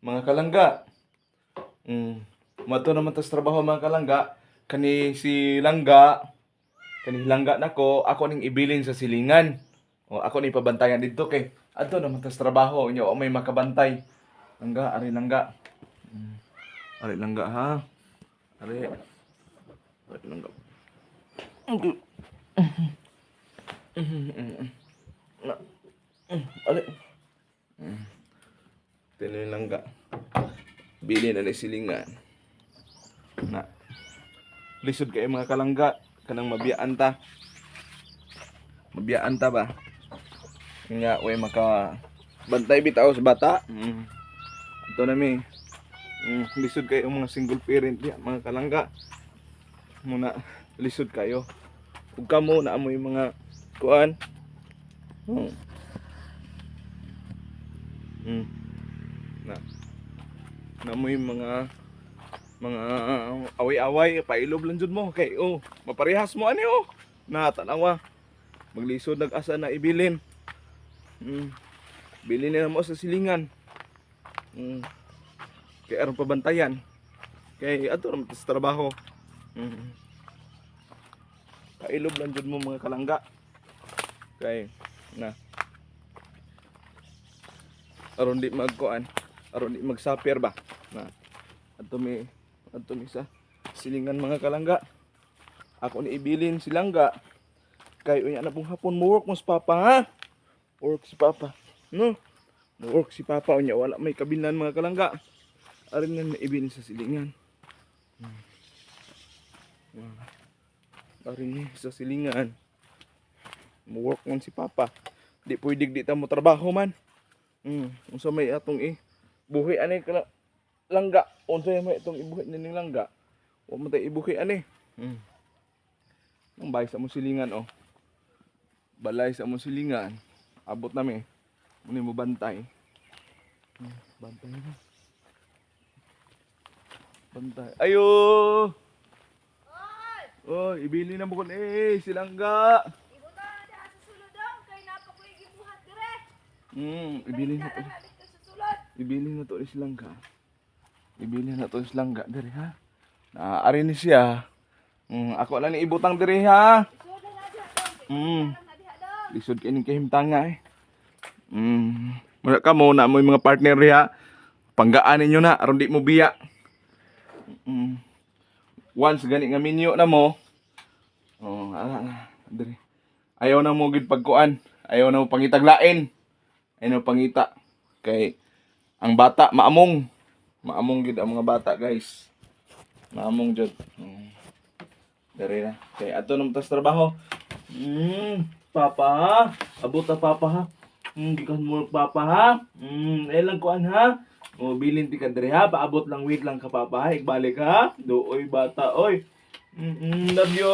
Mga kalangga. Mato naman tas trabaho, mga kalangga. Kani si Langga, kani Langga nako, ako ning ibilin sa silingan. O ako ni pabantayan didto kay adto naman tas trabaho nya wa may makabantay. Langga, ari Langga. Ari Langga ha. Ari. Ari Langga. Na. Ari. Tinoy Langga. Bili na ni silingan. Na. Lisod kayo, mga kalangga. Kanang mabiyaan ta. Mabiyaan ta ba? Nga, way maka bantay bitaw sa bata. Ito na mi. Lisod kayo mga single parent diya, mga kalangga. Muna, lisod kayo. Ug kamo na mo yung mga kuan. Na. Na mo yung mga away-away, pailob lang jud mo kay oh, maparehas mo ani oh. Na tanawa. Maglisod nag-asa na ibilin. Bilin na mo sa silingan. Kay aron pabantayan. Kay adto ra man sa trabaho. Pailob lang jud mo, mga kalangga. Kay na aron di magkuan, aron di magsapir ba. Na adto mi sa silingan, mga kalangga. Ako ni ibilin si Langga. Kay unya na pong hapon mo work mo sa papa ha. Work si papa. No? Mo work si papa unya wala may kabinan, mga kalangga. Aron na ibilin sa silingan. Aron ni sa silingan. Mo work man si papa. Di pwede di ta mo trabaho man. Unsa may atong i buhi ani kala Langga? Unsa may itong ibuhi ning Langga? Wa man tay ibuhi ani. Nang balay sa among silingan oh. Balay sa among silingan. Abot nami. Muni mo bantay. Bantay na. Bantay. Ayo! Oh, ibili na mo kon eh, si Langga. Ibutang na diha sa sulod dong kay naa pa ko'y gibuhat dire. Ibili na Balik to. na dito sa sulod. Ibili na to si Langga. Ibili na to si Langga diri ha. Na ari ni siya. Ako lang ni ibutang diri ha. Isod na diha dong. Na diha dong. Lisod kay ning kahimtanga eh. Muna ka mo na mo yung mga partner diha. Panggaan ninyo na aron di mo biya. Once gani nga minyo na mo. Oh, ala na. Diri. Ayaw na mo gid pagkuan. Ayaw na mo pangitaglain. Ayaw na mo pangita. Kay ang bata maamong. Maamong gid ang mga bata, guys. Maamong jud. Diri na. Kay adto na mo tas trabaho. Papa, abot na papa ha. Gikan mo papa ha. Ay lang kuan ha. O bilin ti ka diri ha, paabot lang, wait lang ka papa ha. Igbalik ha. Dooy bata oy. Love you.